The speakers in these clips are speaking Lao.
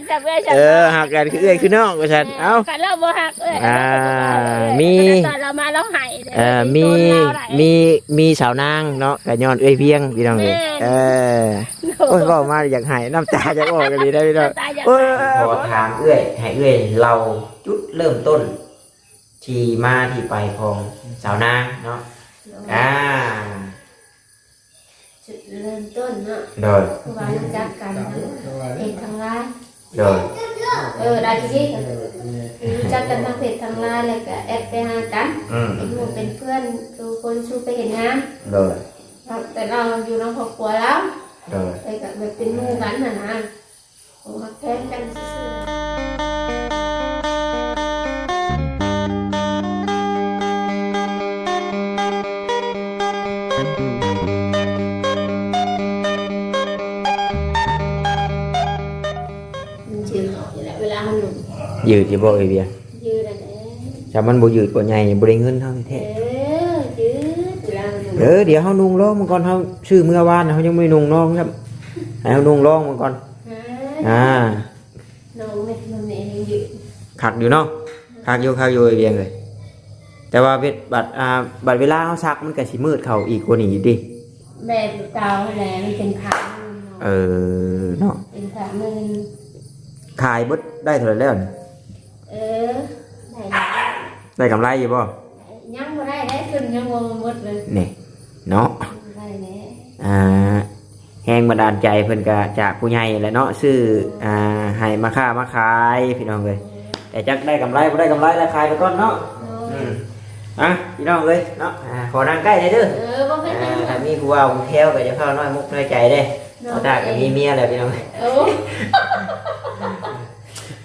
ຈຳເອື້ອຍຈຳ ເອີ ຮັກກັນຄືເອື້ອຍຄືນ້ອງວ່າຊັ້ນ. ເອີ ເອົ້າ ຄັນລາວບໍ່ຮັກເອື້ອຍ ອ່າ ລາວກໍບໍ່ຮັກເອື້ອຍ ມີ ຄັນລາວມາລາວໃຫ້ເດ້ ເອີ ມີ ມີ ມີສາວນາງເນາະ ກໍຍ້ອນເອື້ອຍພຽງ ພີ່ນ້ອງເອີຍ. ແມ່ນ ເອີ ໂອ້ຍ ເວົ້າມາຢາກໄຫ້ ນ້ຳຕາຢາກອອກອີ່ຫຼີເດ້ ພີ່ນ້ອງ. ນ້ຳຕາຢາກ ເອີ ອອກ ຂໍຖາມເອື້ອຍ ໃຫ້ເອື້ອຍເລົ່າຈຸດເລີ່ມຕົ້ນທີ່ມາທີ່ໄປຂອງສາວນາງເນາະ. ໂດຍ ອ່າ ຈຸດເລີ່ມຕົ້ນເນາະ ໂດຍ ຄືວ່າຮູ້ຈັກກັນທາງເຟສທາງໄລນ໌ ໂດຍ ເອີ ໄດ້ທີ່ນີ້ ເອີ ແມ່ນ ຮູ້ຈັກກັນທາງເຟສທາງໄລນ໌ ແລ້ວກໍແອັດໄປຫາກັນ ອືມ ເປັນໝູ່ເປັນເພື່ອນ ສູ່ຄົນສູ່ໄປເຮັດງານ ໂດຍ ແຕ່ລາວຢູ່ນຳຄອບຄົວລາວ ໂດຍ ແລ້ວກໍແບບເປັນໝູ່ກັນຫັ້ນນະ. ໂອ້ ຮັກແພງກັນຊື່ໆ ມັນຢືດອອກຢູ່ແລ້ວ ເວລາເຮົານຸ່ງ ຢືດຢູ່ບໍ່ເອື້ອຍວຽງ? ຢືດແລ້ວແຫຼະ ຖ້າມັນບໍ່ຢືດບໍ່ໃຫຍ່ນີ້ ບໍ່ໄດ້ເງິນເຮົາແທ້ໆ. ເອີ ຢືດ ເວລາເຮົານຸ່ງ ເອີ ດຽວເຮົານຸ່ງລອງມັນກ່ອນ ເຮົາຊື້ເມື່ອວານ ເຮົາຍັງບໍ່ໄດ້ນຸ່ງລອງຊ້ຳ ໃຫ້ເຮົານຸ່ງລອງມັນກ່ອນ. ເອີ ອ່າ ນ້ອງແມ່ ນ້ອງແມ່ຍັງຢູ່ ຄັກຢູ່ເນາະ ຄັກຢູ່ ຄັກຢູ່ ອ້າຍວຽງເອີຍ. ແຕ່ວ່າເວ ບັດ ອ່າ ບັດເວລາເຮົາຊັກ ມັນກໍຊິມືດເຂົ້າອີກກວ່ານີ້ອີກຕິ. ແບບເກົ່າຫັ້ນແຫຼະ ມັນເປັນຜ້າມືນເນາະ ເອີ ເນາະ ເປັນຜ້າມືນ. ຂາຍເບິດໄດ້ເທົ່າໃດແລ້ວນີ້? ເອີ ໄດ້ແລ້ວ ໄດ້ກຳໄລຢູ່ບໍ່? ຍັງບໍ່ໄດ້ເດ້ ທຶນຍັງບໍ່ໝົດເລີຍ ນີ້ເນາະ ໄດ້ແລ້ວ ອ່າ ແຮງບັນດານໃຈເພິ່ນກໍຈາກຜູ້ໃຫຍ່ແຫຼະເນາະ ຊື້ ໂດຍ ອ່າ ໃຫ້ມາຄ້າມາຂາຍ ພີ່ນ້ອງເອີຍ. ໂດຍ ແຕ່ຈັກໄດ້ກຳໄລບໍ່ໄດ້ກຳໄລແລ້ວ ຂາຍໄປກ່ອນເນາະ. ໂດຍ ອືມ ອ່ະ ພີ່ນ້ອງເອີຍເນາະ ອ່າ ຂໍນັ່ງໃກ້ແດ່ເດີ. ເອີ ບໍ່ເປັນຫຍັງ ອ່າ ຖ້າມີຜູ້ເວົ້າຜູ້ແຊວກໍຢ່າເຝົ້ານ້ອຍມຸກນ້ອຍໃຈເດ້. ໂດຍ ບ່າວຕ້າກໍມີເມຍແລ້ວ ພີ່ນ້ອງ. ໂອ້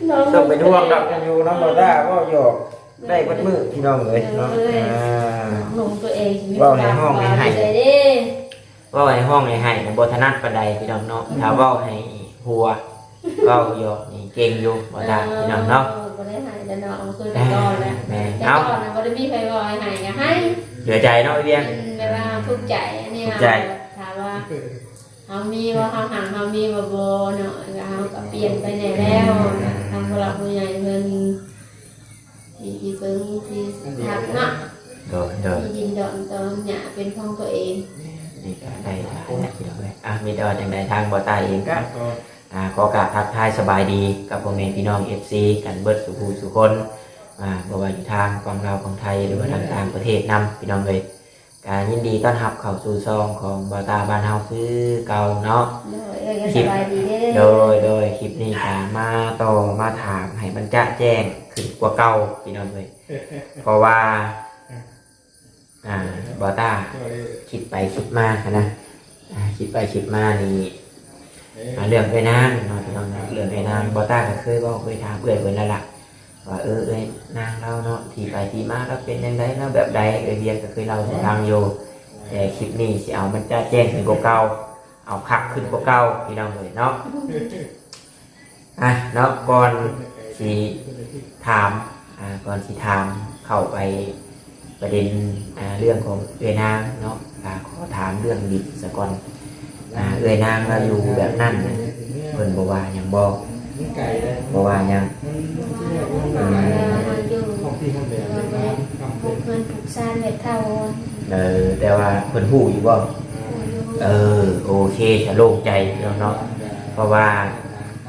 ບໍ່ຕ້ອງເປັນຫ່ວງດອກ ຢູ່ນຳບ່າວຕ້າເວົ້າຫຍອກ ໄດ້ເບິດມື້ ພີ່ນ້ອງເອີຍເນາະ. ໂດຍ ອ່າ ຂອງຕົວເອງ ເວົ້າໃຫ້ຮ້ອງໃຫ້ໄຫ້ ເດ້ ເວົ້າໃຫ້ຮ້ອງໃຫ້ໄຫ້ນະ ບໍ່ຖະໜັດປານໃດ ພີ່ນ້ອງເນາະ. ອືມ ຖ້າເວົ້າໃຫ້ຫົວ ເວົ້າຫຍອກນີ້ເກັ່ງຢູ່ ບໍ່ໄດ້ ເອີ ພີ່ນ້ອງເນາະ. ບໍ່ໄດ້ໃຫ້ແລ້ວເນາະ ຄືແຕ່ກ່ອນນະ. ແມ່ນ ແຕ່ກ່ອນນະ ເອົ້າ ບໍ່ໄດ້ມີໃຜເວົ້າໃຫ້ໄຫ້ ກໍໄຫ້ ເຫຼືອໃຈເນາະ ອ້າຍວຽງ. ອືມ ແບບວ່າທຸກໃຈ ອັນນີ້ ທຸກໃຈ ຖາມວ່າ ເຮົາມີບໍ່ ເຮົາຫາເຮົາມີບໍ່ ບໍ່ເນາະ ແລ້ວເຮົາກໍປ່ຽນໄປແດ່ແລ້ວ. ແມ່ນ ທາງຜູ້ຫຼັກຜູ້ໃຫຍ່ເພິ່ນ ທີ່ ທີ່ເພິ່ນທີ່ຮັກເນາະ ໂດຍ ໂດຍ ທີ່ຍິນຍອມຕໍ່ຫຍ້າເປັນຂອງຕົວເອງ. ນີ້ກໍໄດ້ຫຼາຍແລ້ວ ພີ່ນ້ອງເອີຍ. ອ່ະ ມີແຕ່ວ່າຈັ່ງໃດທາງບ່າວຕ້າເອງກໍ ອ່າ ຂໍກາບທັກທາຍສະບາຍດີກັບພໍ່ແມ່ພີ່ນ້ອງເອັຟຊີກັນເບິດສູ່ຜູ້ສູ່ຄົນ ອ່າ ບໍ່ວ່າຢູ່ທາງຝັ່ງລາວຝັ່ງໄທ ຫຼືວ່າທາງຕ່າງປະເທດນຳ ພີ່ນ້ອງເອີຍ. ກະຍິນດີຕ້ອນຮັບເຂົ້າສູ່ຊ່ອງຂອງບ່າວຕ້າບ້ານເຮົາຄືເກົ່າເນາະ. ໂດຍ ເອີ ຄລິບ ສະບາຍດີເດີ. ໂດຍ ໂດຍ ຄລິບນີ້ກະມາຕໍ່ມາຖາມໃຫ້ມັນຈະແຈ້ງຂຶ້ນກວ່າເກົ່າ ພີ່ນ້ອງເອີຍ. ເພາະວ່າ ອ່າ ບ່າວຕ້າ ໂດຍ ຄິດໄປຄິດມາຫັ້ນນະ ອ່າ ຄິດໄປຄິດມານີ້ ອ່າ ເລື່ອງເອື້ອຍນາງເນາະ ພີ່ນ້ອງເນາະ ເລື່ອງເອື້ອຍນາງ ບ່າວຕ້າກໍເຄີຍເວົ້າເຄີຍຖາມເອື້ອຍເພິ່ນແລ້ວລະ ວ່າ ເອີ ເອື້ອຍນາງລາວເນາະ ທີ່ໄປທີ່ມາລາວເປັນຈັ່ງໃດ ລາວແບບໃດ ເອື້ອຍວຽງກໍເຄີຍເລົ່າສູ່ຟັງຢູ່. ແຕ່ຄລິບນີ້ຊິເອົາມັນຈະແຈ້ງຂຶ້ນກວ່າເກົ່າ ເອົາຄັກຂຶ້ນກວ່າເກົ່າ ພີ່ນ້ອງເອີຍເນາະ. ອ່ະເນາະ ກ່ອນຊິຖາມ ອ່າ ກ່ອນຊິຖາມເຂົ້າໄປປະເດັນ ອ່າ ເລື່ອງຂອງເອື້ອຍນາງເນາະ ກໍຂໍຖາມເລື່ອງດິນສາກ່ອນ. ອ່າ ເອື້ອຍນາງລາວຢູ່ແບບນັ້ນນະ ເພິ່ນບໍ່ວ່າຫຍັງບໍ່? ບໍ່ວ່າຫຍັງ. ອືມ ເອີ ແຕ່ວ່າເພິ່ນຮູ້ຢູ່ບໍ່? ເອີ ໂອເຄ ສະໂລ່ງໃຈເນາະ ເພາະວ່າ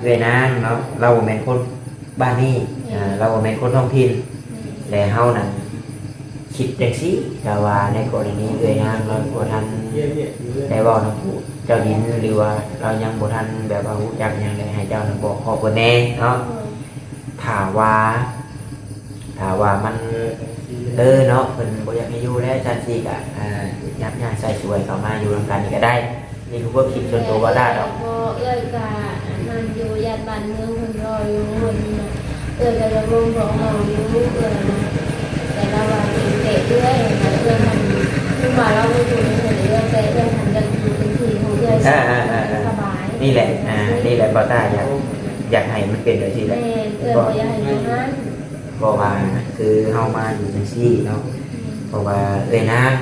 ເອື້ອຍນາງເນາະ ລາວບໍ່ແມ່ນຄົນບ້ານນີ້ ແມ່ນ ອ່າ ລາວບໍ່ແມ່ນຄົນທ້ອງຖິ່ນ ແມ່ນ ແລະ ເຮົານັ້ນຄິດຈັ່ງຊີ້ ຖ້າວ່າໃນກໍລະນີເອື້ອຍນາງລາວບໍ່ທັນໄດ້ເວົ້ານຳຜູ້ເຈົ້າດິນ ຫຼືວ່າລາວຍັງບໍ່ທັນແບບວ່າຮູ້ຈັກຫຍັງ ແລະ ໃຫ້ເຈົ້ານັ້ນບອກຄອບຄົວແດ່ເນາະ. ໂດຍ ຖ້າວ່າ ຖ້າວ່າມັນ ເອີເນາະ ເພິ່ນບໍ່ຢາກໃຫ້ຢູ່ແລ້ວ ຊັ້ນຊີ້ກະ ອ່າ ຍັບຍ້າຍໃຊ້ສວຍເຂົ້າມາຢູ່ນຳກັນນີ້ກະໄດ້. ນີ້ຄືຄວາມຄິດສ່ວນຕົວບໍ່ຕ້າດອກ. ບໍ່ ເອື້ອຍກະນັ້ນຢູ່ ຢ້ານບ້ານເມືອງເພິ່ນລໍຢູ່ ເອື້ອຍກະຢາກລົງບອກນ້ອງຢູ່ ເອື້ອຍນະ ແຕ່ລາວວ່າເປັນແຕ່ເອື້ອຍນະ ເອື້ອຍຫັ້ນ ເຖິງວ່າລາວບໍ່ຢູ່ນຳເພິ່ນເອື້ອຍ ແຕ່ເອື້ອຍຫັ້ນຢາກຢູ່ເປັນທີ່ຂອງເອື້ອຍ ອ່າໆໆໆ ສະບາຍ. ນີ້ແຫຼະ ອ່າ ນີ້ແຫຼະບໍ່ຕ້າຢາກ ຢາກໃຫ້ມັນເປັນແບບຊີ້ແຫຼະ. ແມ່ນ ເອື້ອຍບໍ່ຢາກໃຫ້ຢູ່ຫັ້ນ ເພາະວ່າຄືເຮົາມາຢູ່ຈັ່ງຊີ້ເນາະ ເພາະວ່າເອື້ອຍນາງ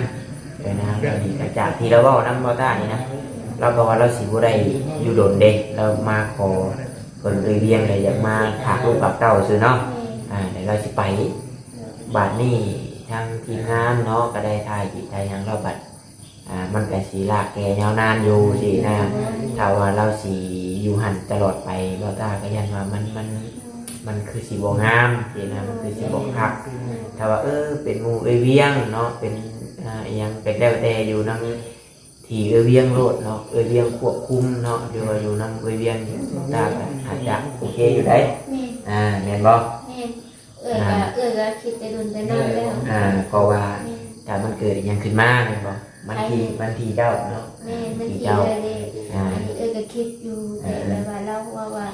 ເອື້ອຍນາງລາວນີ້ ກະຈາກທີ່ລາວເວົ້ານຳບໍ່ຕ້ານີ້ນະ ລາວກໍວ່າລາວຊິບໍ່ໄດ້ຢູ່ດົນເດ້ ລາວມາຂໍ ເພິ່ນເອີ່ຍວຽງແລ້ວຢາກມາຝາກລູກຝາກເຕົ້າຊື່ເນາະ. ແມ່ນ ອ່າ ແລ້ວລາວຊິໄປ. ບາດນີ້ທາງທີມງານເນາະ ກໍໄດ້ຖ່າຍຄລິບຖ່າຍຫຍັງແລ້ວ ບາດ ອ່າ ມັນກໍຊິລາກແກ່ຍາວນານຢູ່ຊີ້ນະ. ຖ້າວ່າລາວຊິຢູ່ຫັ້ນຕະຫຼອດໄປ ບ່າວຕ້າກໍຢ້ານວ່າມັນ ມັນ ມັນຄືຊິບໍ່ງາມຊີ້ນະ ມັນຄືຊິບໍ່ຄັກ. ຖ້າວ່າ ເອີ ເປັນໝູ່ເອື້ອຍວຽງເນາະ ເປັນ ອ່າ ອີ່ຫຍັງກໍແລ້ວແຕ່ ຢູ່ນຳທີ່ເອື້ອຍວຽງໂລດເນາະ ເອື້ອຍວຽງຄວບຄຸມເນາະ ຫຼືວ່າຢູ່ນຳເອື້ອຍວຽງ ບ່າວຕ້າກໍອາດຈະໂອເຄຢູ່ໄດ໋. ແມ່ນ ອ່າ ແມ່ນບໍ່? ແມ່ນ. ເອື້ອຍກໍ ອ່າ ເອື້ອຍກໍຄິດແຕ່ດົນແຕ່ນານແລ້ວ. ອ່າ ເພາະວ່າ ແມ່ນ ຖ້າມັນເກີດອີ່ຫຍັງຂຶ້ນມາແມ່ນບໍ່? ມັນທີ່ ມັນທີ່ເຈົ້າເນາະ. ແມ່ນ ມັນທີ່ເອື້ອຍເດ້. ອ່າ ອັນນີ້ເອື້ອຍກໍຄິດຢູ່ ແຕ່ ອ່າ ແບບວ່າລາວເວົ້າວ່າ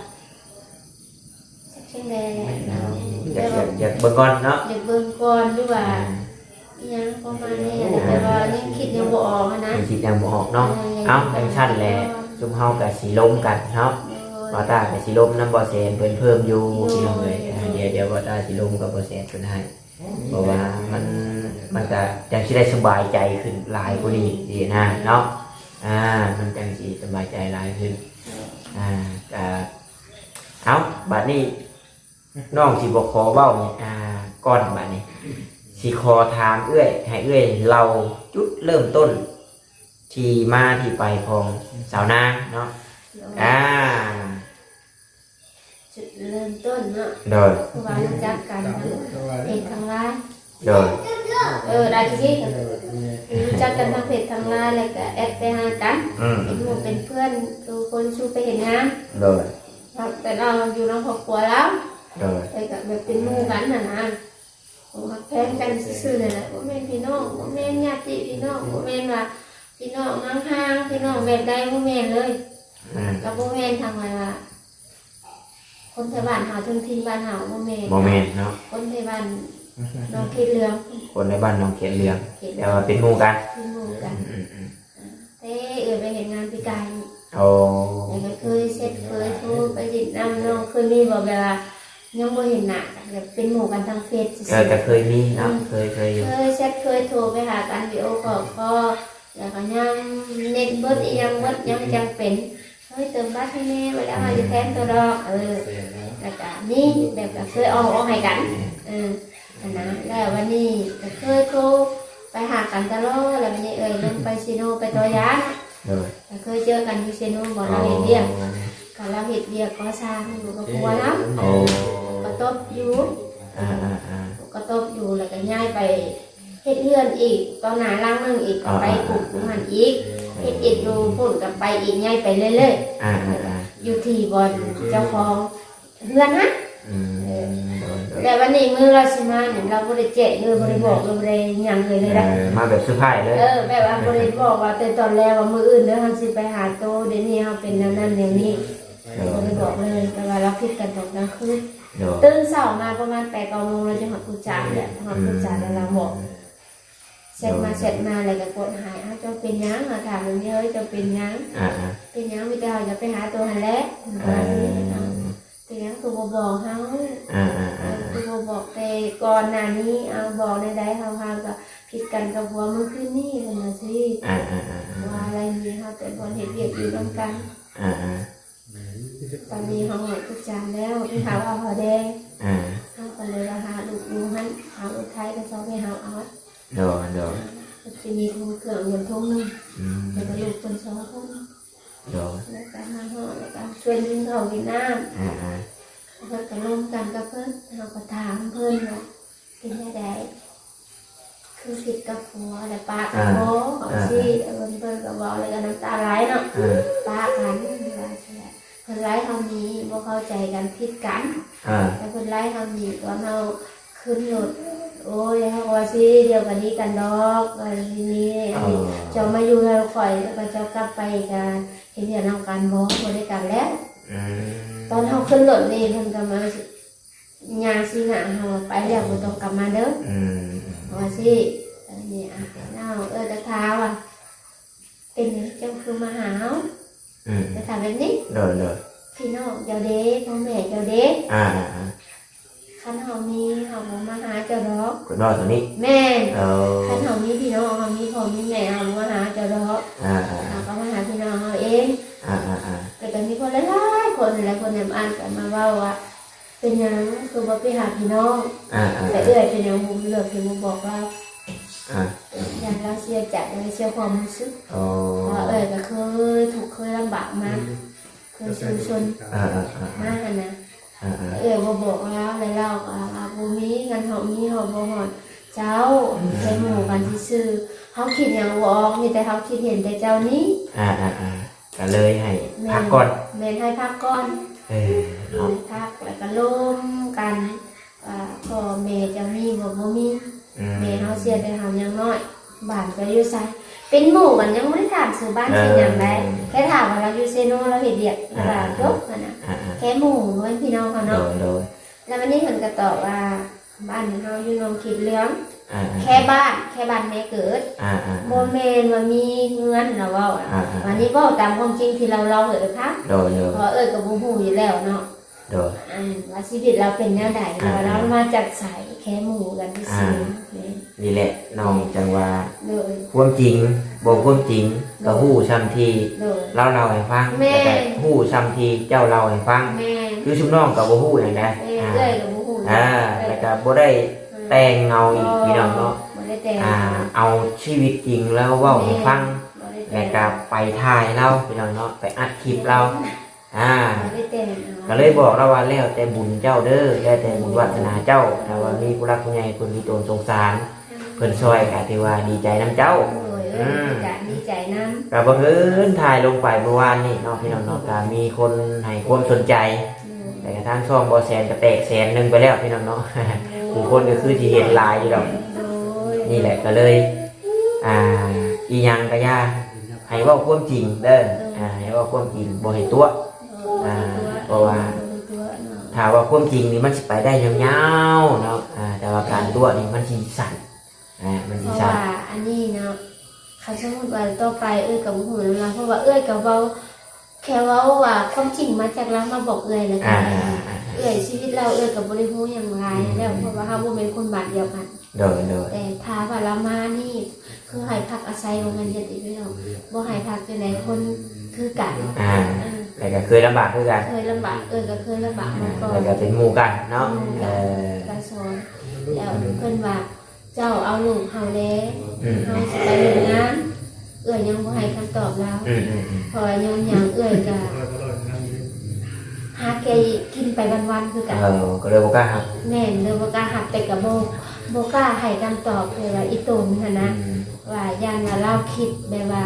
ຈັກຈັ່ງໃດແຫຼະເນາະ. ຢາກ ແບບວ່າ ຢາກ ຢາກເບິ່ງກ່ອນເນາະ. ຢາກເບິ່ງກ່ອນ ຫຼືວ່າ ອ່າ ອີ່ຫຍັງປະມານນີ້. ອ່າ ແຕ່ວ່າຍັງຄິດຍັງບໍ່ອອກຫັ້ນນະ. ຍັງຄິດຍັງບໍ່ອອກເນາະ. ເອີ ເອົ້າ ຈັ່ງຊັ້ນແຫຼະ ຊຸມເຮົາກໍຊິລົມກັນເນາະ. ໂດຍ ບ່າວຕ້າກໍຊິລົມນຳບ່າວແສນເພິ່ນເພີ່ມຢູ່ ໂດຍ ພີ່ນ້ອງເອີຍ. ອ່າ ໂດຍ ດຽວ ດຽວບ່າວຕ້າຊິລົມກັບບ່າວແສນເພິ່ນໃຫ້ ເພາະວ່າມັນ ມັນກໍຈັ່ງຊິໄດ້ສະບາຍໃຈຂຶ້ນຫຼາຍກວ່ານີ້ຊີ້ນະເນາະ. ອ່າ ມັນຈັ່ງຊິສະບາຍໃຈຫຼາຍຂຶ້ນ. ອ່າ ກໍ ເອົ້າ ບາດນີ້ ນ້ອງຊິບໍ່ຂໍເວົ້າ ອ່າ ກ່ອນ ບາດນີ້ຊິຂໍຖາມເອື້ອຍ ໃຫ້ເອື້ອຍເລົ່າຈຸດເລີ່ມຕົ້ນ ທີ່ມາທີ່ໄປຂອງສາວນາງເນາະ. ໂດຍ ອ່າ ຈຸດເລີ່ມຕົ້ນເນາະ. ໂດຍ ເພາະວ່າຮູ້ຈັກກັນທາງເຟສທາງລາຍ. ໂດຍ ເອີ ໄດ້ທີ່ ເອີ ແມ່ນ ຮູ້ຈັກກັນທາງເຟສທາງລາຍ ແລ້ວກໍແອັດໄປຫາກັນ. ອືມ ເປັນໝູ່ເປັນເພື່ອນ ຄືຄົນຊູໄປເຮັດງານ. ໂດຍ ແຕ່ລາວຢູ່ນຳຄອບຄົວລາວ. ໂດຍ ແລ້ວກໍແບບເປັນໝູ່ກັນຫັ້ນນະ. ເຮົາຮັກແພງກັນຊື່ໆ ນີ້ແຫຼະ ບໍ່ແມ່ນພີ່ນ້ອງ ບໍ່ແມ່ນຍາດຕິພີ່ນ້ອງ ບໍ່ແມ່ນວ່າພີ່ນ້ອງຫ່າງໆ ພີ່ນ້ອງແບບໃດ ບໍ່ແມ່ນເລີຍ. ແມ່ນ ກໍບໍ່ແມ່ນທາງວ່າ ຄົນແຖວບ້ານເຮົາ ເຖິງຖິ່ນບ້ານເຮົາ ບໍ່ແມ່ນ ບໍ່ແມ່ນເນາະ. ຄົນແຖວບ້ານໜອງເຂດເຫຼືອງ ຄົນໃນບ້ານໜອງເຂດເຫຼືອງ ເຂດເຫຼືອງ ແຕ່ວ່າເປັນໝູ່ກັນ ເປັນໝູ່ກັນ. ອືມ ອືມ ອືມ ແຕ່ເອື້ອຍໄປເຮັດງານປີກາຍນີ້. ໂອ້ ແລ້ວກໍເຄີຍແຊັດເຄີຍໂທໄປຫຼິ້ນນຳນ້ອງ. ເຄີຍມີບໍ່ແບບວ່າຍັງບໍ່ເຫັນໜ້າກັນ ແບບເປັນໝູ່ກັນທາງເຟສຊື່ໆ? ເອີ ກໍເຄີຍມີເນາະ. ອືມ ເຄີຍ ເຄີຍຢູ່ ເຄີຍແຊັດເຄີຍໂທໄປຫາກັນ ວິດີໂອຄໍ ຄໍ ແລ້ວກໍຍັງເນັດເບິດ ອີ່ຫຍັງເບິດ ຍັງຈັ່ງເປັນ ເຮີ້ຍ ເຕີມບັດໃຫ້ແດ່ ວ່າແລ້ວ ອືມ ເຮົາຊິແຖມໂຕດອກ. ເອີ ແລ້ວກໍມີແບບກໍເຄີຍອອກ ອອກໃຫ້ກັນ. ເອີ ຫັ້ນນະ ແລ້ວບັດນີ້ກໍເຄີຍໂທໄປຫາກັນຕະຫຼອດ. ແລ້ວບັດນີ້ເອື້ອຍລົງໄປເຊໂນ ໄປຕໍ່ຢາເນາະ. ໂດຍ ກໍເຄີຍເຈີກັນຢູ່ເຊໂນ ບ່ອນລາວເຮັດວຽກ. ໂອ້ ກໍລາວເຮັດວຽກກໍ່ສ້າງຢູ່ກັບຜົວລາວ. ໂອ້ ກໍຕົບຢູ່. ອ່າໆໆ ກໍຕົບຢູ່ ແລ້ວກໍຍ້າຍໄປເຮັດເຮືອນອີກ ຕໍ່ໜ້າຫຼັງໜຶ່ງອີກ ອ່າໆໆ ໄປປຸກຢູ່ຫັ້ນອີກ. ເຮັດອີກຢູ່ພຸ້ນກໍໄປອີກ ຍ້າຍໄປເລື້ອຍໆ. ອ່າໆໆ ຢູ່ທີ່ບ່ອນເຈົ້າຂອງ ເຮືອນຫັ້ນ. ອືມ ໂດຍໆ ແລ້ວວັນນີ້ມື້ລາວຊິມານີ້ ລາວບໍ່ໄດ້ແຈ້ງເລີຍ ບໍ່ໄດ້ບອກເລີຍ ບໍ່ໄດ້ຫຍັງເລີຍເລີຍນະ. ເອີ ມາແບບເຊີໄພຣສ໌ເລີຍ. ເອີ ແບບວ່າບໍ່ໄດ້ບອກວ່າແຕ່ຕອນແລກວ່າມື້ອື່ນເດີ ເຮົາຊິໄປຫາໂຕ ດຽວນີ້ເຮົາເປັນແນວນັ້ນແນວນີ້. ໂດຍ ບໍ່ໄດ້ບອກເລີຍ. ແຕ່ວ່າລາວຜິດກັນຕອນກາງຄືນ. ໂດຍ ຕື່ນເຊົ້າມາປະມານແປດເກົ້າໂມງ ລາວຈະຮອດຜູ້ຈາກແຫຼະ. ອືມ ຮອດຜູ້ຈາກແລ້ວລາວບອກ. ແຊັດມາ ໂດຍ ແຊັດມາ ແລ້ວກໍກົດຫາຍ. ເອົາ ເຈົ້າເປັນຫຍັງ? ເຮົາຖາມເບິ່ງເດີ ເຈົ້າເປັນຫຍັງ? ອ່າໆ ເປັນຫຍັງ? ມີແຕ່ເຮົາຢາກໄປຫາໂຕຫັ້ນແຫຼະ. ເອີ ວ່າຊິ ເອົາ ເປັນຫຍັງຄືບໍ່ບອກເຮົາ? ອ່າໆໆ ເອີ ຄືບໍ່ບອກແຕ່ກ່ອນໜ້ານີ້? ເອົາ ບອກແນວໃດ? ເຮົາຫາກໍຜິດກັນກັບຜົວມື້ຄືນນີ້ ເພິ່ນວ່າຊິ. ອ່າໆໆ ວ່າໄລ່ໜີເຮົາແຕ່ບ່ອນເຮັດວຽກຢູ່ນຳກັນ. ອ່າໆ ຕອນນີ້ເຮົາອອກຈາກແລ້ວ ໄປຫາວ່າເຮົາແດ່. ອ່າ ເຮົາກໍເລີຍວ່າຫາລູກຢູ່ຫັ້ນ ຫາລົດໄຖກໍຊອກໃຫ້ເຮົາເອົາ. ໂດຍ ໂດຍ ກໍຊິມີຖົງເຄື່ອງເງິນຖົງໜຶ່ງ. ອືມ ແລ້ວກໍລູກເພິ່ນສອງຄົນ. ໂດຍ ແລ້ວກໍມາຮອດ ແລ້ວກໍຊວນກິນເຂົ້າກິນນ້ຳ. ອ່າໆ ເພິ່ນກໍລົມກັນກັບເພິ່ນ ເຮົາກໍຖາມເພິ່ນວ່າ ເປັນແນວໃດ? ຄືຜິດກັບຜົວແລ້ວປະກັນບໍ່? ອ່າ ເອົາ ອ່າ ຊິ ເອີ ເພິ່ນ ເພິ່ນກໍເວົ້າແລ້ວກໍນ້ຳຕາໄຫຼເນາະ. ອ່າ ປະກັນວ່າຊັ້ນແຫຼະ. ເພິ່ນໄລ່ເຮົາໜີ ບໍ່ເຂົ້າໃຈກັນ ຜິດກັນ. ອ່າ ແລ້ວເພິ່ນໄລ່ເຮົາໜີ ຕອນເຮົາຂຶ້ນລົດ ໂອ້ຍ ເຮົາກໍວ່າຊິ ດຽວກໍດີກັນດອກ ວ່າຊິໜີ. ເຈົ້າມາຢູ່ເຮືອນຂ້ອຍ ແລ້ວກໍເຈົ້າກັບໄປກໍເຮັດວຽກນຳກັນບໍ່? ບໍ່ໄດ້ກັນແລ້ວ. ອືມ ຕອນເຮົາຂຶ້ນລົດນີ້ ເພິ່ນກໍມາ ຍ່າງຊີ້ໜ້າເຮົາວ່າ ໄປແລ້ວບໍ່ຕ້ອງກັບມາເດີ. ອືມ ວ່າຊີ້. ອັນນີ້ ອ້າວ ເອີ ກະຖາມວ່າ ເປັນຫຍັງເຈົ້າຄືມາຫາເຮົາ? ອືມ ກະຖາມແບບນີ້. ໂດຍ ໂດຍ ພີ່ນ້ອງເຈົ້າເດ ພໍ່ແມ່ເຈົ້າເດ? ອ່າໆໆ ຄັນເຮົາມີ ເຮົາບໍ່ມາຫາເຈົ້າດອກ. ເພິ່ນເວົ້າສ່ຳນີ້? ແມ່ນ. ເອີ ຄັນເຮົາມີພີ່ນ້ອງ ເຮົາມີພໍ່ມີແມ່ ເຮົາບໍ່ມາຫາເຈົ້າດອກ. ອ່າໆໆ ເຮົາກໍມາຫາພີ່ນ້ອງເຮົາເອງ. ອ່າໆໆ ກໍຈະມີຄົນຫຼາຍໆ ຄົນ ແລະຄົນໃນບ້ານກໍມາເວົ້າວ່າ ເປັນຫຍັງຄືບໍ່ໄປຫາພີ່ນ້ອງ ອ່າໆໆ ແລະເອື້ອຍເປັນຫຍັງບໍ່ເລືອກທີ່ບໍ່ບອກລາວ ອ່າ ຢ້ານລາວເສຍໃຈ ແລະເສຍຄວາມຮູ້ສຶກ ອໍ ເພາະວ່າເອື້ອຍກໍເຄີຍທຸກເຄີຍລຳບາກມາ ອືມ ເຄີຍສູ້ຊົນ ອ່າໆໆໆ ມາຫັ້ນນະ ອ່າໆ ເອື້ອຍບໍ່ບອກລາວ ແລະລາວກໍວ່າບໍ່ມີ ຄັນເຮົາມີເຮົາບໍ່ຮອດເຈົ້າ ອືມ ແຄ່ໝູ່ກັນຊື່ໆ ເຮົາຄິດຫຍັງບໍ່ອອກ ມີແຕ່ເຮົາຄິດເຫັນແຕ່ເຈົ້ານີ້ ອ່າໆໆ ກໍເລີຍໃຫ້ ແມ່ນ ພັກກ່ອນ ແມ່ນ ໃຫ້ພັກກ່ອນ ເອີ ເນາະ ໃຫ້ພັກ ແລ້ວກໍລົມກັນວ່າພໍ່ແມ່ເຈົ້າມີບໍ່ ບໍ່ມີ ອືມ ແມ່ເຮົາເສຍແຕ່ເຮົາຍັງນ້ອຍ ບ້ານເຈົ້າຢູ່ໃສ ເປັນໝູ່ກັນຍັງບໍ່ໄດ້ຖາມຊື່ບ້ານ ເອີ ຊື່ຫຍັງໄດ໋ ແຄ່ຖາມວ່າລາວຢູ່ເຊໂນ ລາວເຮັດວຽກ ອ່າ ລະວ່າ ອ່າ ຈົບຫັ້ນນະ ອ່າໆ ແຄ່ໝູ່ບໍ່ແມ່ນພີ່ນ້ອງເຮົາເນາະ ໂດຍໆ ແລ້ວບັດນີ້ເພິ່ນກໍຕອບວ່າ ບ້ານເຮົາຢູ່ໜອງຂີດເຫຼືອງ ອ່າໆ ແຄ່ບ້ານ ແຄ່ບ້ານແມ່ເກີດ ອ່າໆໆ ບໍ່ແມ່ນວ່າມີເຮືອນ ລາວເວົ້າ ອ່າໆ ອັນນີ້ເວົ້າຕາມຄວາມຈິງທີ່ລາວເລົ່າໃຫ້ເອື້ອຍຟັງ ໂດຍໆ ເພາະວ່າເອື້ອຍກໍບໍ່ຮູ້ຢູ່ແລ້ວເນາະ ໂດຍ ອັນວ່າຊີວິດລາວເປັນແນວໃດ ອ່າໆ ລາວມາຈາກໃສ ແຄ່ໝູ່ກັນຊື່ໆ ອ່າ ແມ່ນ ນີ້ແຫຼະນ້ອງຈັ່ງວ່າ ໂດຍ ຄວາມຈິງບໍ່ຄວາມຈິງ ໂດຍ ກໍຮູ້ຊ່ຳທີ່ ໂດຍ ລາວເລົ່າໃຫ້ຟັງ ແມ່ນ ແລ້ວກໍຮູ້ຊ່ຳທີ່ເຈົ້າເລົ່າໃຫ້ຟັງ ແມ່ນ ຄືຊຸມນ້ອງກໍບໍ່ຮູ້ຫຍັງໃດ ແມ່ນ ອ່າ ເອື້ອຍກໍບໍ່ຮູ້ ອ່າ ເອື້ອຍ ແລ້ວກໍບໍ່ໄດ້ ອືມ ແຕ່ງເອົາອີກ ບໍ່ ພີ່ນ້ອງເນາະ ບໍ່ໄດ້ແຕ່ງ ອ່າ ເອົາຊີວິດຈິງລາວເວົ້າໃຫ້ຟັງ ແມ່ນ ບໍ່ໄດ້ແຕ່ງ ແລ້ວກໍໄປຖ່າຍລາວ ພີ່ນ້ອງເນາະ ໄປອັດຄລິບລາວ ແມ່ນ ອ່າ ບໍ່ໄດ້ແຕ່ງເອົາ ກໍເລີຍບອກລາວວ່າ ແລ້ວແຕ່ບຸນເຈົ້າເດີ ແລ້ວແຕ່ບຸນວາດສະໜາເຈົ້າ ຖ້າວ່າມີຜູ້ຫຼັກຜູ້ໃຫຍ່ເພິ່ນມີຕົນສົງສານ ເພິ່ນຊ່ອຍກໍຖືວ່າດີໃຈນຳເຈົ້າ ໂດຍ ເອີ ອືມ ດີໃຈນຳ ກໍບັງເອີນຖ່າຍລົງໄປເມື່ອວານນີ້ເນາະ ພີ່ນ້ອງເນາະ ກໍມີຄົນໃຫ້ຄວາມສົນໃຈ ໂດຍ ແລ້ວກໍທາງຊ່ອງບໍ່ແສນກໍແຕກແສນໜຶ່ງໄປແລ້ວ ພີ່ນ້ອງເນາະ ໂດຍ ຜູ້ຄົນກໍຄືຊິເຫັນຫຼາຍຢູ່ດອກ ໂດຍ ນີ້ແຫຼະກໍເລີຍ ອ່າ ອີ່ຫຍັງກໍຢ່າ ໃຫ້ເວົ້າຄວາມຈິງເດີ ໂດຍ ອ່າ ໃຫ້ເວົ້າຄວາມຈິງ ບໍ່ໃຫ້ຕົວະ ໂດຍ ອ່າ ບໍ່ໃຫ້ຕົວະ ເພາະວ່າ ບໍ່ໃຫ້ຕົວະເນາະ ຖ້າເວົ້າຄວາມຈິງນີ້ມັນຊິໄປໄດ້ຍາວໆເນາະ ອ່າ ແຕ່ວ່າການຕົວະນີ້ມັນຊິສັ້ນ ອ່າ ມັນຊິສັ້ນ ເພາະວ່າອັນນີ້ເນາະ ຄັນສົມມຸດວ່າຕໍ່ໄປເອື້ອຍກໍບໍ່ຮູ້ນຳລາວ ເພາະວ່າເອື້ອຍກໍເວົ້າ ແຄ່ເວົ້າວ່າຄວາມຈິງມາຈາກລາວມາບອກເອື້ອຍແລ້ວ ອ່າໆໆໆ ເອື້ອຍ ຊີວິດລາວເອື້ອຍກໍບໍ່ໄດ້ຮູ້ຫຍັງຫຼາຍແລ້ວ ອືມ ເພາະວ່າເຮົາບໍ່ແມ່ນຄົນບ້ານດຽວກັນ ໂດຍໆ ແຕ່ຖ້າວ່າລາວມານີ້ ຄືໃຫ້ພັກອາໄສ ບໍ່ແມ່ນເຮັດອີກແລ້ວ ບໍ່ໃຫ້ພັກຈັ່ງໃດ ຄົນຄືກັນ ອ່າ ເອີ ແລ້ວກໍເຄີຍລຳບາກຄືກັນ ເຄີຍລຳບາກ ເອີ ກໍເຄີຍລຳບາກມາກ່ອນ ອ່າ ແລ້ວກໍເປັນໝູ່ກັນເນາະ ເປັນໝູ່ກັນ ເອີ ກໍສອນ ແລ້ວເພິ່ນວ່າ ເຈົ້າເອົາລູກເຮົາແດ່ ອືມ ເຮົາຊິໄປໂຮງງານ ເອື້ອຍຍັງບໍ່ໃຫ້ຄຳຕອບລາວ ອືມໆໆ ເພາະວ່າຍ້ອນຫຍັງ ເອື້ອຍກະຫາແກ່ກິນໄປວັນໆຄືກັນ ເອີ ກໍເລີຍບໍ່ກ້າຮັບ ແມ່ນ ເລີຍບໍ່ກ້າຮັບ ແຕ່ກະບໍ່ ບໍ່ກ້າໃຫ້ຄຳຕອບ ແບບວ່າອີ່ຕົນຫັ້ນນະ ອືມ ວ່າຢ້ານວ່າລາວຄິດແບບວ່າ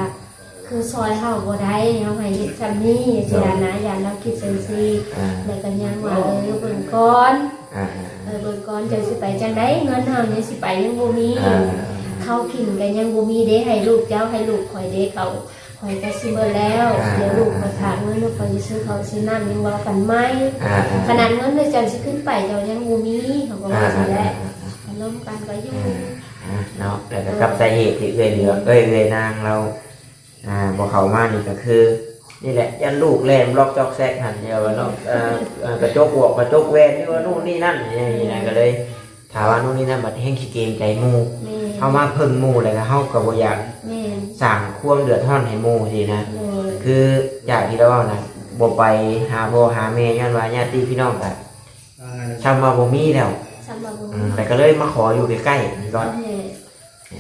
ຄືຊ່ອຍເຮົາບໍ່ໄດ້ ເຮົາໃຫ້ເຮັດຊ່ຳນີ້ ຈັ່ງຊີ້ນະ ຢ້ານລາວຄິດຈັ່ງຊີ້ ອ່າ ແລ້ວກໍຍັງວ່າ ເອີ ເບິ່ງກ່ອນ ອ່າໆໆ ເອີ ເບິ່ງກ່ອນ ເຈົ້າຊິໄປຈັ່ງໃດ ເງິນເຮົາຍັງຊິໄປຍັງບໍ່ມີ ອ່າໆໆ ເຂົ້າກິນກໍຍັງບໍ່ມີເດ້ ໃຫ້ລູກເຈົ້າ ໃຫ້ລູກຂ້ອຍເດ້ ເຂົາ ຂ້ອຍກໍຊິເບິດແລ້ວ ອ່າໆໆ ດຽວລູກຂ້ອຍຂາດເງິນ ລູກຂ້ອຍຊິຊື້ເຂົ້າຊື້ນ້ຳ ຍັງເວົ້າກັນໃໝ່ ອ່າໆໆ ຂະໜາດເງິນເຈົ້າຊິຂຶ້ນໄປ ເຈົ້າຍັງບໍ່ມີ ເຂົາກໍວ່າຊັ້ນແຫຼະ ອ່າໆໆໆ ອາລົມກັນກໍຢູ່ ອ່າ ອ່າ ເນາະ ແລ້ວກໍກັບສາເຫດທີ່ເອື້ອຍເຫຼືອ ເອື້ອຍ ເອື້ອຍນາງລາວ ອ່າ ບໍ່ເຂົ້າມານີ້ກໍຄື ນີ້ແຫຼະ ຢ້ານລູກແລ່ນລັອກຈອກແຊກຫັ້ນ ດຽວວ່າເນາະ ເອີ ເອີ ກະຈົກອວກກະຈົກແວ່ນ ຫຼືວ່າໂນ່ນນີ້ນັ້ນ ນີ້ນະ ກໍເລີຍ ຖ້າວ່າໂນ່ນນີ້ນັ້ນ ບັດແຮ່ງຊິເກງໃຈໝູ່ ແມ່ນ ເຮົາມາເພິ່ງໝູ່ ແລ້ວກໍເຮົາກໍບໍ່ຢາກ ແມ່ນ ສ້າງຄວາມເດືອດຮ້ອນໃຫ້ໝູ່ຊີ້ນະ ໂດຍ ຄືຈາກທີ່ລາວເວົ້ານະ ບໍ່ໄປຫາພໍ່ຫາແມ່ ຍ້ອນວ່າຍາດຕິພີ່ນ້ອງກໍ ອ່າ ຊ່ຳວ່າບໍ່ມີແລ້ວ ຊ່ຳວ່າບໍ່ມີ ອືມ ແລ້ວກໍເລີຍມາຂໍຢູ່ໃກ້ໆນີ້ກ່ອນ ແມ່ນ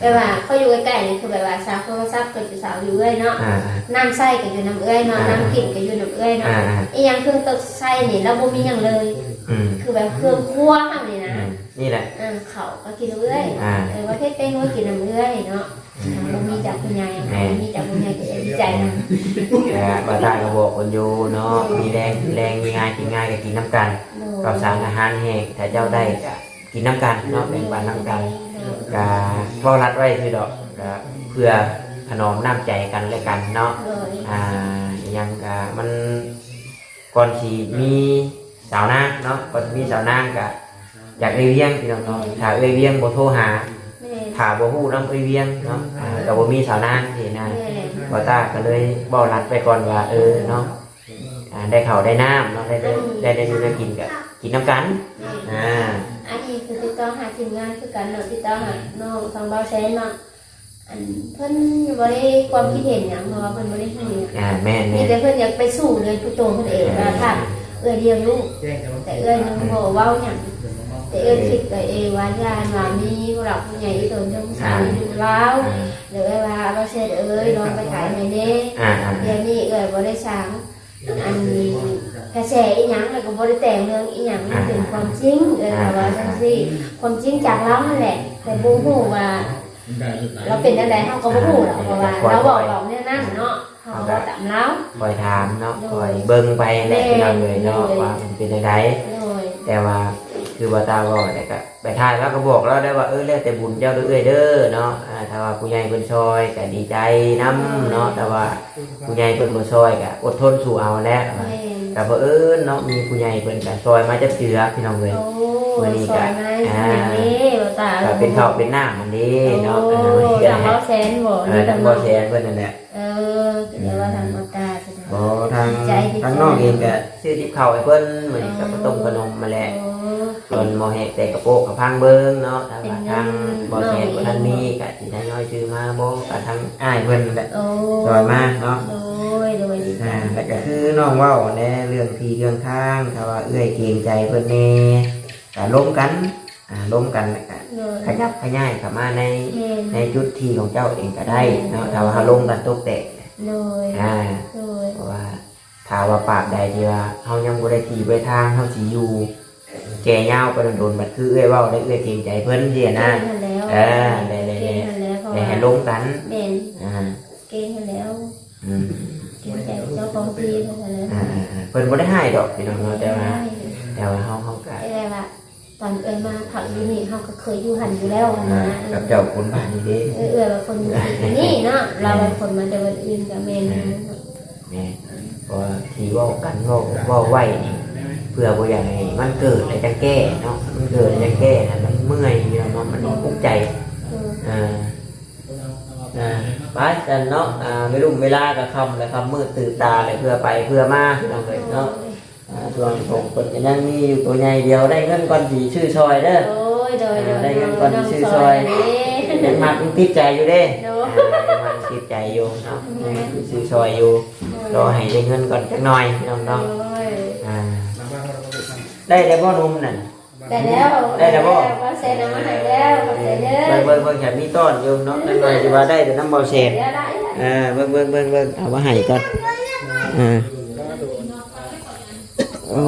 ແບບວ່າຂ້ອຍຢູ່ໃກ້ໆນີ້ ຄືແບບວ່າສາວໂທລະສັບກໍເປັນສາວຢູ່ເອື້ອຍເນາະ ອ່າໆ ນ້ຳໃຊ້ກໍຢູ່ນຳເອື້ອຍເນາະ ອ່າໆ ນ້ຳກິນກໍຢູ່ນຳເອື້ອຍເນາະ ອ່າໆ ອີ່ຫຍັງເຄື່ອງຕົກໃຊ້ນີ້ລາວບໍ່ມີຫຍັງເລີຍ ອືມ ຄືແບບເຄື່ອງຄົວເຮົານີ້ນະ ອືມ ນີ້ແຫຼະ ເອີ ເຂົ້າກໍກິນນຳເອື້ອຍ ອ່າ ເອີ ວ່າເຮັດເປັນກໍກິນນຳເອື້ອຍເນາະ ອືມ ບໍ່ມີຈາກຜູ້ໃຫຍ່ ແມ່ນ ບໍ່ມີຈາກຜູ້ໃຫຍ່ກໍຢ່າດີໃຈນຳ ແຕ່ວ່າຕາກໍບອກເພິ່ນຢູ່ເນາະ ໂດຍ ມີແຮງກິນແຮງ ມີງາຍກິນງາຍກໍກິນນຳກັນ ໂດຍ ເຂົ້າສານອາຫານແຫ້ງ ຖ້າເຈົ້າໄດ້ກໍ ກິນນຳກັນເນາະ ແບ່ງປັນນຳກັນ ກະເວົ້າລັດໄວ້ຊື່ດອກ ກະເພື່ອຖະໜອມນ້ຳໃຈກັນແລະກັນເນາະ ໂດຍ ອ່າ ອີ່ຫຍັງກະມັນ ກ່ອນຊິມີສາວນາງເນາະ ກ່ອນຊິມີສາວນາງກະຢາກເອື້ອຍວຽງ ພີ່ນ້ອງເນາະ ຖ້າເອື້ອຍວຽງບໍ່ໂທຫາ ແມ່ນ ຖ້າບໍ່ຮູ້ນຳເອື້ອຍວຽງເນາະ ອ່າ ກະບໍ່ມີສາວນາງຊີ້ນະ ແມ່ນ ບ່າວຕ້າກະເລີຍເວົ້າລັດໄວ້ກ່ອນວ່າ ເອີ ເນາະ ອ່າ ໄດ້ເຂົ້າໄດ້ນ້ຳເນາະ ໄດ້ ໄດ້ ໄດ້ ໄດ້ຢູ່ໄດ້ກິນກະກິນນຳກັນ ແມ່ນ ອ່າ ອັນນີ້ຄືຕິດຕໍ່ຫາທີມງານຄືກັນເນາະ ຕິດຕໍ່ຫານ້ອງທາງບ່າວແຊນເນາະ ອັນເພິ່ນບໍ່ໄດ້ຄວາມຄິດເຫັນຫຍັງ ເພາະວ່າເພິ່ນບໍ່ໄດ້ຮູ້ຫຍັງ ອ່າ ແມ່ນໆ ມີແຕ່ເພິ່ນຢາກໄປສູ້ດ້ວຍຕົວເພິ່ນເອງ ອ່າ ວ່າຖ້າເອື້ອຍລ້ຽງລູກ ແຕ່ເອື້ອຍຍັງບໍ່ເວົ້າຫຍັງ ແຕ່ເອື້ອຍຄິດໄປເອງວ່າ ຢ້ານວ່າມີຜູ້ຫຼັກຜູ້ໃຫຍ່ອີ່ຕົນສົງສານຢູ່ລາວ ອ່າ ແລ້ວເອື້ອຍວ່າ ບ່າວແຊນເອີຍ ລອງໄປຖ່າຍໃຫ້ແດ່ ອ່າໆ ດຽວນີ້ເອື້ອຍບໍ່ໄດ້ສາງ ອັນກະແສອີ່ຫຍັງ ແລ້ວກໍບໍ່ໄດ້ແຕ່ງເລື່ອງອີ່ຫຍັງ ອ່າ ມັນເປັນຄວາມຈິງ ເອີ ອ່າ ວ່າ ອ່າ ຈັ່ງຊີ້ ຄວາມຈິງຈາກລາວຫັ້ນແຫຼະ ແຕ່ບໍ່ຮູ້ວ່າລາວເປັນແນວໃດ ເຮົາກໍບໍ່ຮູ້ດອກ ອ່າ ເພາະວ່າລາວເວົ້າອອກແນວນັ້ນເນາະ ເຮົາກໍເວົ້າຕາມລາວ ຄ່ອຍຖາມເນາະ ໂດຍ ຄ່ອຍເບິ່ງໄປແຫຼະ ແມ່ນ ພີ່ນ້ອງເອີຍເນາະ ໂດຍ ວ່າມັນເປັນຈັ່ງໃດ ໂດຍ ແຕ່ວ່າຄືບໍ່ຕາເວົ້າແລ້ວກໍ ໄປຖ່າຍລາວກໍບອກລາວໄດ້ວ່າ ເອີ ແລ້ວແຕ່ບຸນເຈົ້າເດີເອື້ອຍເດີເນາະ ອ່າ ຖ້າວ່າຜູ້ໃຫຍ່ເພິ່ນຊ່ອຍກໍດີໃຈນຳເນາະ ໂດຍ ແຕ່ວ່າຜູ້ໃຫຍ່ເພິ່ນບໍ່ຊ່ອຍກໍອົດທົນສູ້ເອົາແຫຼະ ແມ່ນ ກໍບັງເອີນເນາະ ມີຜູ້ໃຫຍ່ເພິ່ນກໍຊ່ອຍມາຈັກເທື່ອພີ່ນ້ອງເອີຍ ໂອ້ ມື້ນີ້ກໍ ຊ່ອຍມາ ອ່າ ຫຍັງເດ້ ບໍ່ຕາ ກໍເປັນເຂົ້າເປັນນ້ຳຫັ້ນເດ້ເນາະ ໂອ້ ເອີ ທາງບ່າວແຊນບໍ່ ເອີ ທາງບ່າວແຊນເພິ່ນນັ້ນແຫຼະ ເອີ ກໍເລີຍວ່າທາງບໍ່ຕາ ບໍ່ ທາງ ທາງນ້ອງເອງກໍຊື້ຕິບເຂົ້າໃຫ້ເພິ່ນ ມື້ນີ້ກໍ ອໍ ເຂົ້າຕົ້ມຂະໜົມມາແຫຼະ ໂອ້ ສ່ວນໝໍແຮກແຕ່ກະໂປະກະພັງເບິ່ງເນາະ ຖ້າວ່າທາງບໍ່ແຊນບໍ່ທັນມີ ກະຊິທະຍອຍຊື້ມາບໍ່ ກະທາງອ້າຍເພິ່ນແຫຼະ ໂອ້ ຊ່ອຍມາເນາະ ໂດຍ ໂດຍ ອ່າ ແລ້ວກະຄືນ້ອງເວົ້າແຫຼະ ເລື່ອງທີ່ເລື່ອງທາງ ຖ້າວ່າເອື້ອຍເກງໃຈເພິ່ນແດ່ ກະລົມກັນ ອ່າ ລົມກັນ ແລ້ວກະ ໂດຍ ຂະຫຍັບຂະຫຍາຍເຂົ້າມາໃນ ແມ່ນ ໃນຈຸດທີ່ຂອງເຈົ້າເອງກະໄດ້ເນາະ ແມ່ນ ຖ້າວ່າເຮົາລົມກັນຕົກແຕກ ໂດຍ ອ່າ ໂດຍ ເພາະວ່າ ຖ້າວ່າຕາບໃດທີ່ວ່າເຮົາຍັງບໍ່ໄດ້ທີ່ໄດ້ທາງ ເຮົາຊິຢູ່ແກ່ຍາວໄປດົນໆ ບັດຄືເອື້ອຍເວົ້າໄດ້ ເອື້ອຍເກງໃຈເພິ່ນຊີ້ນະ ເອີ ແມ່ນແລ້ວ ເອີ ແມ່ນແລ້ວ ແມ່ນແລ້ວ ແມ່ນແລ້ວ ແມ່ນແລ້ວ ໃຫ້ລົມກັນ ແມ່ນ ອ່າ ເກງຫັ້ນແລ້ວ ອືມ ເກງໃຈເຈົ້າຂອງທີ່ເພິ່ນຫັ້ນແຫຼະ ອ່າໆໆ ເພິ່ນບໍ່ໄດ້ຮ້າຍດອກພີ່ນ້ອງເນາະ ແຕ່ວ່າ ແຕ່ວ່າເຮົາ ເຮົາກະ ແຕ່ວ່າ ຕອນເອື້ອຍມາພັກຢູ່ນີ້ ເຮົາກໍເຄີຍຢູ່ຫັ້ນຢູ່ແລ້ວຫັ້ນນະ ອ່າ ກັບເຈົ້າຄົນບ້ານນີ້ເດ້ ເອີ ເອື້ອຍວ່າຄົນຢູ່ນີ້ເນາະ ລາວວ່າຄົນມາແຕ່ວັນອື່ນກໍແມ່ນຢູ່ ອ່າ ແມ່ນ ເພາະວ່າທີ່ເວົ້າກັນ ເວົ້າ ເວົ້າໄວ້ນີ້ ເພື່ອບໍ່ຢາກໃຫ້ມັນເກີດແລ້ວຈັ່ງແກ້ເນາະ ມັນເກີດແລ້ວຈັ່ງແກ້ນະ ມັນເມື່ອຍຢູ່ເນາະ ມັນທຸກໃຈ ໂດຍ ອ່າ ອ່າ ໄປກັນເນາະ ອ່າ ເວລຸມເວລາກໍຄ່ຳແລ້ວ ຄ່ຳມືດຕື່ນຕາແລ້ວ ເພື່ອໄປເພື່ອມາ ພີ່ນ້ອງເອີຍເນາະ ໂດຍ ອ່າ ຊ່ວງຂອງເພິ່ນກໍຍັງມີຢູ່ຕົວໃຫຍ່ດຽວ ໄດ້ເງິນກ່ອນຊິຊື້ຊ່ອຍເດີ ໂດຍ ໂດຍ ອ່າ ໂດຍ ໄດ້ເງິນກ່ອນຊິຊື້ຊ່ອຍ ໂດຍ ຍັງມັກຕິດໃຈຢູ່ເດ້ ໂດຍ ອ່າ ຍັງມັກຕິດໃຈຢູ່ເນາະ ແມ່ນ ຊື້ຊ່ອຍຢູ່ ໂດຍ ລໍໃຫ້ໄດ້ເງິນກ່ອນຈັກໜ່ອຍ ພີ່ນ້ອງເນາະ ໂດຍ ອ່າ ໄດ້ແລ້ວບໍ່ນົມນັ້ນ? ໄດ້ແລ້ວ ໄດ້ແລ້ວບໍ່? ບ່າວແຊນເອົາມາໃຫ້ແລ້ວ ຂອບໃຈເດີ ເບິ່ງ ເບິ່ງ ເບິ່ງ ແຖມມີຕ້ອນຢູ່ເນາະ ຈັກໜ່ອຍຊິວ່າໄດ້ແຕ່ນຳບ່າວແຊນ ເອີ ເບິ່ງ ເບິ່ງ ເບິ່ງ ເບິ່ງ ເອົາມາໃຫ້ກ່ອນ ອ່າ ເອີ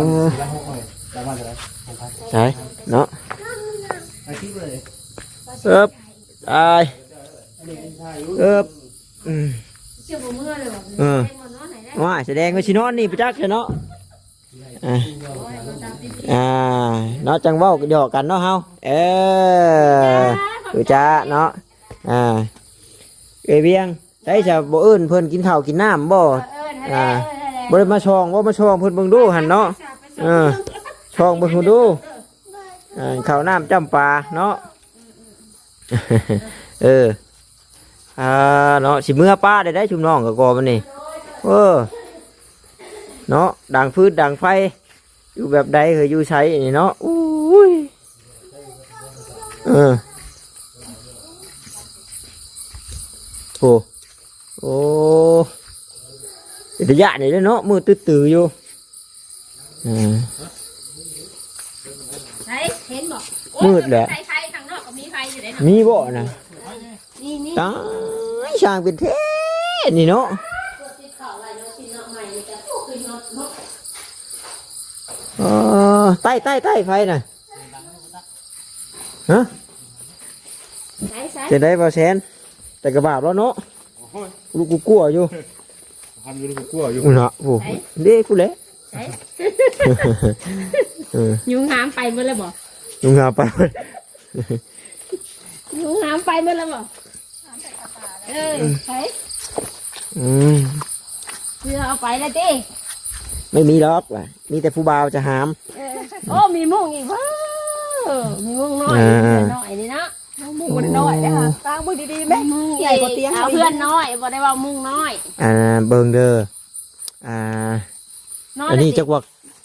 ໃສ່ເນາະ ເອີບ ຕາຍ ເອີບ ອືມ ເອີ ວ່າສະແດງວ່າຊິນອນນີ້ປະຈັກແທ້ເນາະ ອ່າ ອ່າ ເນາະ ຈັ່ງເວົ້າຫຍອກກັນເນາະເຮົາ ເອີ ຮູ້ຈັກເນາະ ອ່າ ເອີຍວຽງ ໄດ້ຊະ ບໍ່ເອີ້ນເພິ່ນກິນເຂົ້າກິນນ້ຳບໍ່ ອ່າ ບໍ່ໄດ້ມາສ່ອງບໍ່ ມາສ່ອງເພິ່ນເບິ່ງດູຫັ້ນເນາະ ເອີ ສ່ອງເບິ່ງດູ ອ່າ ເຂົ້ານ້ຳຈ້ຳປາເນາະ ເອີ ອ່າ ເນາະ ຊິເມືອປະໄດ້ ໄດ້ຊຸມນ້ອງກໍກໍມັນນີ້ ເອີ ເນາະ ດັງຟືນດັງໄຟ ຢູ່ແບບໃດເຮີ ຢູ່ໃສນີ້ເນາະ ໂອ້ຍ ເອີ ໂອ້ ໂອ້ ເປັນຕາຢ້ານນີ້ເດ້ເນາະ ມືດຕຶດຕື້ຢູ່ ເອີ ໃສ ເຫັນບໍ່? ໂອ້ຍ ມືດແຫຼະ ໃສ ໄຟຂ້າງນອກກໍມີໄຟຢູ່ເດ້ເນາະ ມີບໍ່ນະ? ນີ້ ນີ້ ຕາຍ ຊ່າງເປັນແທ້ນີ້ເນາະ ເອີ ໃຕ້ ໃຕ້ ໃຕ້ ໄຟນະ ຮະ ໃສ ໃສ ຈັ່ງໃດ ບ່າວແສນ? ແຕ່ກະບາບແລ້ວເນາະ ໂອ້ຍ ລູກກົວໆຢູ່ ພັນຢູ່ ລູກກົວໆຢູ່ ພຸ້ນນະ ໂອ້ ໃສ ເດ້ ພຸ້ນແຫຼະ ໃສ ເອີ ຍຸງຫາມໄປໝົດແລ້ວບໍ່? ຍຸງຫາມໄປ ຍຸງຫາມໄປໝົດແລ້ວບໍ່? ເອີ ໃສ ອືມ ເພື່ອເອົາໄປແລ້ວຕິ? ໄມ່ມີດອກວ່າ ມີແຕ່ຜູ້ບ່າວຈະຫາມ ເອີ ໂອ້ ມີມຸ້ງອີກ ວ້າ ມີມຸ້ງນ້ອຍ ອ່າ ເຮືອນນ້ອຍນີ້ເນາະ ມຸ້ງມັນນ້ອຍເດ້ ໂອ້ ຕາເບິ່ງດີໆແມ່ ມີມຸ້ງ ໃຫຍ່ກວ່າຕຽງ ເອົາເຮືອນນ້ອຍ ບໍ່ໄດ້ວ່າມຸ້ງນ້ອຍ ອ່າ ເບິ່ງເດີ ອ່າ ອັນນີ້ຈັກວ່າ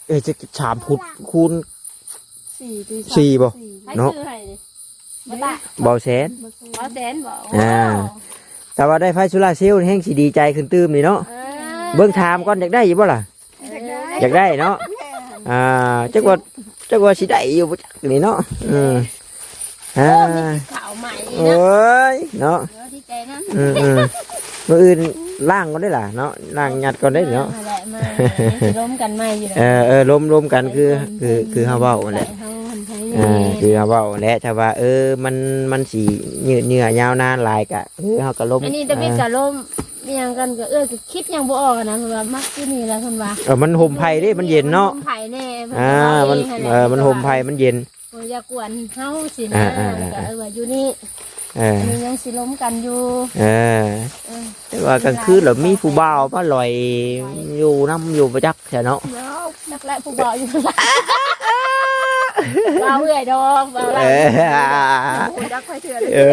ເອີຍ ຈັກສາມຟຸດຄູນ ສີ່ຕິ ສີ່ບໍ່ ໃຜ ເນາະ ຊື້ໃຫ້ນີ້? ບໍ່ຕາ ເບົາແສນ ເບົາແສນບໍ່? ອ່າ ໂອ້ ຖ້າວ່າໄດ້ໄຟໂຊລາເຊວແຮ່ງຊິດີໃຈຂຶ້ນຕື່ມນີ້ເນາະ. ເອີ ເບິ່ງຖາມກ່ອນ ຢາກໄດ້ຢູ່ບໍ່ລະ? ເອີ ຢາກໄດ້ເນາະ. ອ່າ ຈັກວ່າ ຈັກວ່າຊິໄດ້ຢູ່ບໍ່ຈັກນີ້ເນາະ. ເອີ ອ່າ ໂອ້ ມີຂາວໃໝ່ ໂອ້ຍເນາະ ເອີ ດີໃຈນຳ. ອືມໆ ມື້ອື່ນລ້າງກ່ອນເດ້ລະເນາະ ລ້າງຍັດກ່ອນເດ້ເນາະ. ມາແຫຼະ ມາ ຊິລົມກັນໃໝ່ຢູ່. ເອີໆ ລົມ ລົມກັນ ຄື ຄື ຄືເຮົາເວົ້າຫັ້ນແຫຼະ. ເອີ ຄືເຮົາເວົ້າຫັ້ນແຫຼະ ຖ້າວ່າ ເອີ ມັນ ມັນຊິຍືດເຍື້ອຍາວນານຫຼາຍກະ ເອີ ເຮົາກໍລົມ. ອັນນີ້ຕາບິດກໍລົມ ອີ່ຫຍັງກັນກໍ ເອື້ອຍກໍຄິດຫຍັງບໍ່ອອກນະ ເພິ່ນວ່າມັກຢູ່ນີ້ແຫຼະ ເພິ່ນວ່າ. ເອີ ມັນຮົ່ມໄຜ່ເດ້ ມັນເຢັນເນາະ ຮົ່ມໄຜ່ແນ່ ເພິ່ນ ອ່າ ວ່າ ມັນ ເອີ ມັນຮົ່ມໄຜ່ ມັນເຢັນ ບໍ່ຢາກກວນເຮົາຊີ້ນະ. ອ່າໆໆ ກໍເອີ້ນວ່າຢູ່ນີ້ ເອີ ອັນນີ້ຍັງຊິລົມກັນຢູ່. ເອີ ເອີ ແຕ່ວ່າກາງຄືນລະມີຜູ້ບ່າວມາຫຼອຍຢູ່ນຳຢູ່ບໍ່ຈັກ ແທ້ເນາະ. ຈັກແຫຼະ ຜູ້ບ່າວຢູ່ ບ່າວເອື້ອຍດອກ ບ່າວເອື້ອຍ ເອີ ບໍ່ຮູ້ຈັກໃຜເທື່ອເລີຍ. ເອີ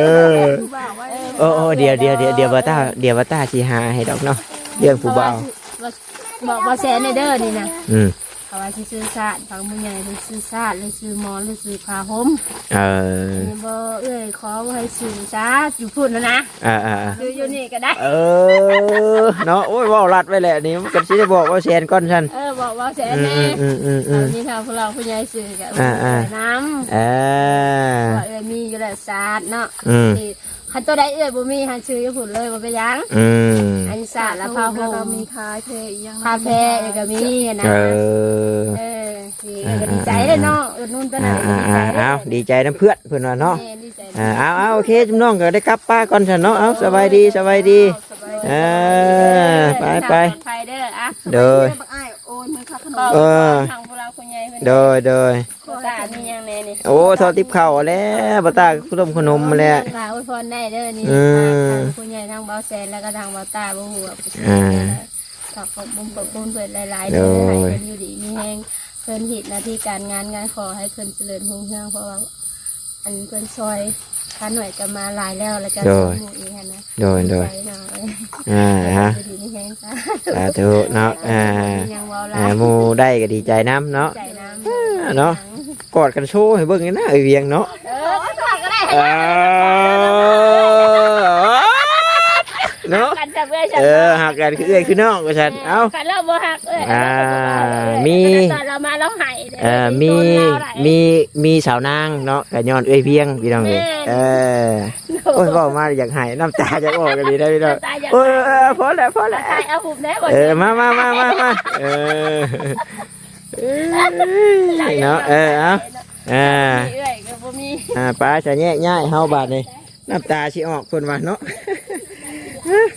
ຜູ້ບ່າວວ່າ ໂອ້ ດຽວ ດຽວ ດຽວ ດຽວ ບ່າວຕາ ດຽວບ່າວຕາຊິຫາໃຫ້ດອກເນາະ ເລື່ອງຜູ້ບ່າວ. ບອກ ບອກ ບອກແຊນແດ່ເດີນີ້ນະ. ອືມ ເຂົາວ່າຊິຊື້ຊາດ ທາງຜູ້ໃຫຍ່ເພິ່ນຊື້ຊາດ ຫຼືຊື້ໝອນ ຫຼືຊື້ຜ້າຫົ່ມ. ເອີ ອັນນີ້ບໍ່ ເອື້ອຍຂໍບໍ່ໃຫ້ຊື້ຊາດ ຢູ່ພຸ້ນນະ. ອ່າໆໆ ຊື້ຢູ່ນີ້ກໍໄດ້. ເອີ ເນາະ ໂອ້ຍ ເວົ້າລັດໄວ້ແຫຼະນີ້ ມັນກໍຊິໄດ້ບອກເວົ້າແຊນກ່ອນຊັ້ນ. ເອີ ບອກເວົ້າແຊນແດ່. ອືມໆໆໆ ເອົາມີທາງຜູ້ຫຼັກຜູ້ໃຫຍ່ຊື້ກໍ ອ່າໆ ນຳ. ເອີ ເພາະວ່າເອື້ອຍມີຢູ່ແລ້ວຊາດເນາະ. ອືມ ທີ່ ຄັນຕົວໃດເອື້ອຍບໍ່ມີ ຫັ້ນຊື້ຢູ່ພຸ້ນເລີຍ ບໍ່ເປັນຫຍັງ. ອືມ ອັນນີ້ຊາດລະຜ້າຫົ່ມ ແລ້ວກໍມີຜ້າແພອີກຢ່າງ ຜ້າແພກໍມີນະ. ເອີ ເອີ ນີ້ກໍດີໃຈເດ້ເນາະ ອຸດໜູນຕົວນັ້ນກໍດີໃຈເດ້. ອ້າວ ດີໃຈນຳເພື່ອນເພິ່ນວ່າເນາະ. ແມ່ນ ດີໃຈ. ອ່າ ເອົາໆ ໂອເຄ ຈຸມນ້ອງກໍໄດ້ກັບປາກ່ອນຊັ້ນເນາະ. ເອົາ ສະບາຍດີ ສະບາຍດີ. ເອີ ໄປໆ ປອດໄພເດີ. ອ່ະ ໂດຍ ບັກອ້າຍໂອນມືຄ່າຂະໜົມ. ເອີ ທາງຜູ້ຫຼັກຜູ້ໃຫຍ່ເພິ່ນ. ໂດຍໆ ບໍ່ຕາມີຫຍັງແດ່ນີ້? ໂອ້ ຊອບຕິບເຂົ້າແຫຼະ ບ່າວຕາ ຂະໜົມ ຂະໜົມແຫຼະ. ອວຍພອນໄດ້ເດີນີ້. ອືມ ທາງຜູ້ໃຫຍ່ ທາງບ່າວແສນ ແລ້ວກໍທາງບ່າວຕາ ບໍ່ຮູ້ວ່າ ອ່າ ຂອບຄຸນ ຂອບຄຸນເພິ່ນຫຼາຍໆເດີ. ໂດຍ ໃຫ້ເພິ່ນຢູ່ດີມີແຮງ ເພິ່ນເຮັດໜ້າທີ່ການງານ ງານ ຂໍໃຫ້ເພິ່ນຈະເລີນຮຸ່ງເຮືອງ ເພາະວ່າ ອັນເພິ່ນຊ່ອຍຂ້ານ້ອຍກໍມາຫຼາຍແລ້ວ ແລ້ວກໍ ໂດຍ ຊ່ອຍໝູ່ອີກຫັ້ນນະ. ໂດຍໆ ດີໃຈເນາະ. ອ່າ ຢູ່ດີມີແຮງ ສາທຸ ສາທຸເນາະ. ອ່າ ຍັງເວົ້າຫຼາຍ ອ່າ ໝູ່ໄດ້ກໍດີໃຈນຳເນາະ. ດີໃຈນຳ ເນາະ ກອດກັນໂຊໃຫ້ເບິ່ງແດ່ນະ ເອື້ອຍວຽງເນາະ. ເອີ ກອດກໍໄດ້ ອ່າ ເນາະ ກັນຈາກເອື້ອຍ ເອີ ຮັກກັນຄືເອື້ອຍຄືນ້ອງວ່າຊັ້ນ. ເອີ ເອົ້າ ຄັນລາວບໍ່ຮັກເອື້ອຍ ອ່າ ມີ ຕອນລາວມາລາວໄຫ້ເດີ. ເອີ ມີ ມີ ມີສາວນາງເນາະ ກໍຍ້ອນເອື້ອຍວຽງ ພີ່ນ້ອງເອີຍ. ແມ່ນ ເອີ ໂອ້ຍ ເວົ້າມາຢາກໄຫ້ ນ້ຳຕາຢາກອອກອີ່ຫຼີໄດ໋ ພີ່ນ້ອງ. ນ້ຳຕາຢາກ ໂອ້ຍ ເອີ ພໍແລ້ວ ພໍແລ້ວ ຖ່າຍເອົາຮູບແດ່. ເອີ ມາ ມາ ມາ ມາ ເອີ ເນາະ ເອີ ເອົາ ອ່າ ເອື້ອຍກໍບໍ່ມີ ອ່າ ໄປຊະ ແຍກຍ້າຍເຮົາບາດນີ້ ນ້ຳຕາຊິອອກເພິ່ນວ່າເນາະ.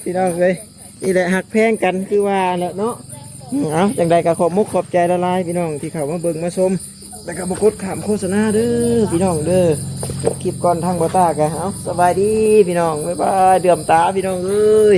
ພີ່ນ້ອງເອີຍ ນີ້ແຫຼະ ຮັກແພງກັນຄືວ່າແຫຼະເນາະ. ເອົາ ຈັ່ງໃດກໍຂອບມຸກຂອບໃຈຫຼາຍໆ ພີ່ນ້ອງທີ່ເຂົ້າມາເບິ່ງມາຊົມ ແລ້ວກໍບໍ່ກົດຂ້າມໂຄສະນາເດີ ພີ່ນ້ອງເດີ. ຈົບຄລິບກ່ອນ ທາງບ່າວຕາກໍ ເອົາ ສະບາຍດີພີ່ນ້ອງ ບາຍບາຍ ເດືອມຕາ ພີ່ນ້ອງເອີຍ.